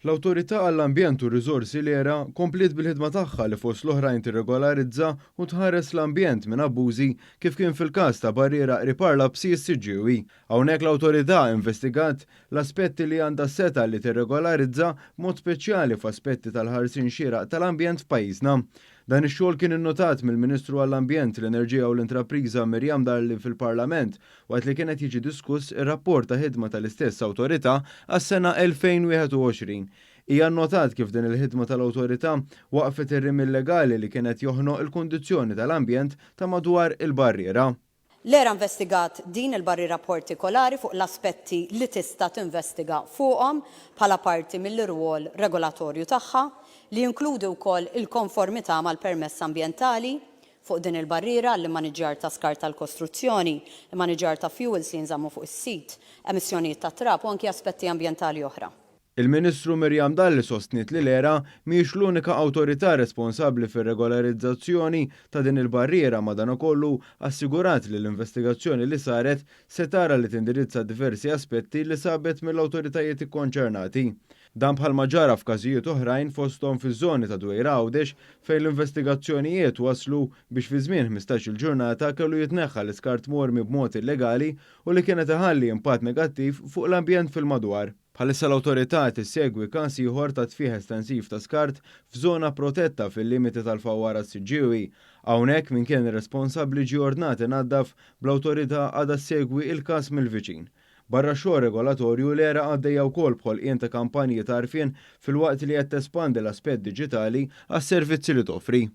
L-Awtorità għall-Ambjent u r-Riżorsi, l-ERA, kompliet bil-ħidma tagħha li fost l-oħrajn tirregolarizza u tħares l-ambjent minn abbużi kif kien fil-każ ta' barriera qrib Għar Lapsi s-Siġġiewi. Hawnhekk l-Awtorità investigat l-aspetti li għandha s-setgħa li tirregolarizza b'mod speċjali f'aspetti tal-ħarsien xieraq tal-ambjent f'pajjiżna. Dan ix-xogħol kien innotat mill-Ministru għall-Ambjent, l-Enerġija u l-Intrapriża Miriam Dalli fil-Parlament waqt li kien qed jiġi diskuss ir-rapport ta' ħidma tal-istess awtorità għas-sena 2021. Hija nnotat kif din il-ħidma tal-awtorità waqqfet ir-rimi illegali li kien qed joħnoq il-kundizzjoni tal-ambjent ta' madwar il-barriera. L-ERA investigat din il-barriera partikolari fuq l-aspetti li tista' tinvestiga fuqhom bħala parti mill-irwol regolatorju tagħha, li jinkludi wkoll il-konformità mal-permess ambjentali fuq din il-barriera għall-immaniġġjar ta' skart tal-kostruzzjoni, immaniġġjar ta' fjuwils li jinżammu fuq is-sit, emissjonijiet ta' trab u anki aspetti ambjentali oħra. Il-Ministru Miriam Dalli sostniet li l-ERA mhijiex l-unika awtorità responsabbli fir-regolarizzazzjoni ta' din il-barriera madanakollu assigurat li l-investigazzjoni li saret se tara li tindirizza diversi aspetti li sabet mill-awtoritajiet ikkonċernati. Dan bħalma ġara f'każijiet oħrajn fosthom fiż-żoni ta' Dwejra Għawdex fejn l-investigazzjonijiet wasslu biex fi żmien 15-il ġurnata kellu jitneħħa l-iskart mormi b'mod illegali u li kien qed iħalli impatt negattiv fuq l-ambjent fil-madwar. Bħalissa l-awtorità qed issegwi każ ieħor ta' tfigħ estensiv ta' skart f'żona protetta fil-limiti tal-Fawwara s-Siġġiewi. Hawnhekk min kien responsabbli ġie ordnat inaddaf bl-awtorità għadha ssegwi il-każ mill-viċin. Barra x-xogħol regolatorju, l-ERA għaddejja wkoll b'ħolqien ta' kampanji ta' għarfien filwaqt li qed tespandi l-aspett diġitali għas-servizzi li toffri.